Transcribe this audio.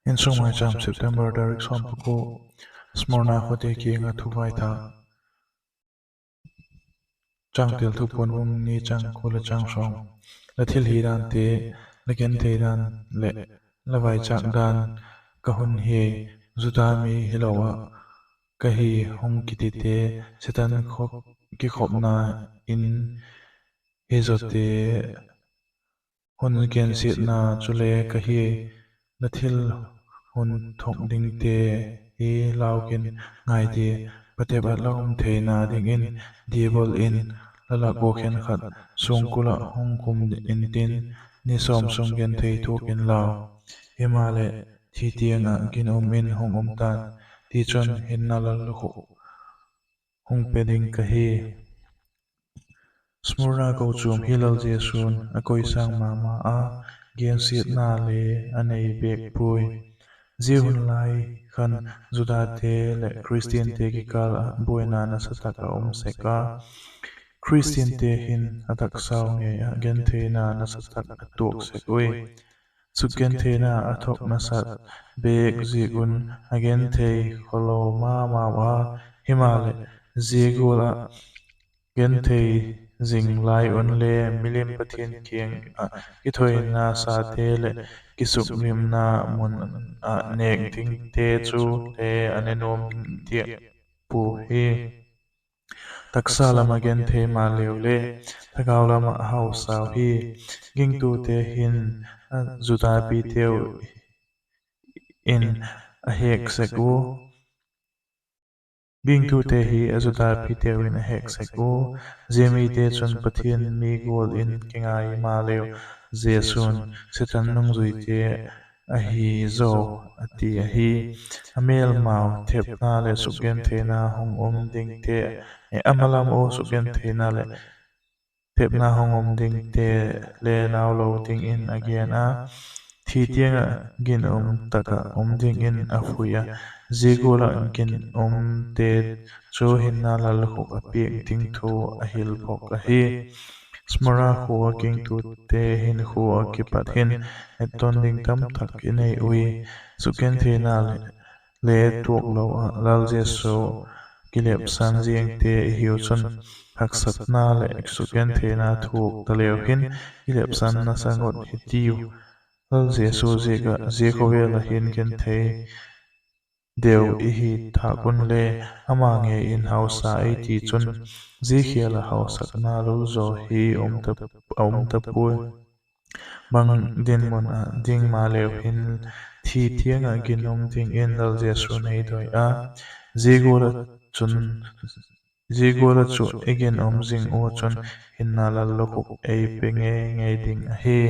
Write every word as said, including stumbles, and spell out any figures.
Insung Maicham, September tarik sawm pakua. Smurna khawte kiang ah thu vaithâk. Changtel: Thupuan bung ni, chang kua leh chang sawm. La thil hi dante, la genthei dan leh la vaichâk dan ka hun hiai. Juda mi hilo ah ka hi hung kitite, Setan kikhopna in hi zawte hun gensiatna chule ka hiai. La thil hun thuak dingte hi lau kin, ngai ti, patep ah la um theina dingin Diabol in la lak ua khenkhat suangkul ah hung khum intin, ni sawm sung genthei thuak inlau; himaleh, thi tiang ah ginum in hung um ta'n; tichun, hinna lallukhuk hung pe ding ka hi. Smurna kochuam hi Lal Jesu'n a koisâng ma ma a, gensiatna le a nei bêk puai. Zia hun lai khan Judate leh Khristiante kikâl ah buaina nasatak a um sek a, Khristiante hin a taksau ngei ah gentheina nasatak a tuak sek ui. Sukgentheina a thuak nasat bêk ziak un a genthei khawlo ma mau a, himaleh, zia gual ah genthei zing lai unle milim Pathian kiang ah kithoina sate leh kisuklimna mun ah nêk dingte chu le a ne nuam diak pua hi. Taksa lam ah genthei maleu le, thagau lam ah hausau hi. Gingtute hin Judapiteu in a hêk sek ua, gingtute hi a Judapiteu in a hêk sek ua, zia mite chun Pathian mi gual in kingai maleu, Jesu'n Setan nungzuite ahi zaw a ti ahi. A mêlmau thepna leh sukgentheina hung um dingte, a malam ua sukgentheina leh thepna hung um dingte le lau lo dingin a gen a, thi tiang ah ginum tak ah um dingin a pui a, zia gual ah ginumte chu hinna lallukhuk a piak ding thu a hil bawk ahi. Smurna khua ah gingtute hinkhua ah kipat hin etton ding tamtak i nei ui. Sukgentheina le tuak lo ah Lal Jesu kilepsan ziangte i hiu chun, haksatna leh sukgentheina thuak taleu hin kilepsan nasa ngut hitiu. Lal Jesu ziak ah zia khawvel ah hin genthei deu i hi tâk unle, ama ngei in hausa ei ti chun, zia khial ah hausakna lo zaw hi a um ta puai. Bang dinmun ah ding maleu hin, thi tiang ah ginum dingin Lal Jesu'n ei doi a, zia gual ah chu i ginum zing ua chun hinna lallukhuk ei pe ngei ngei ding ahi.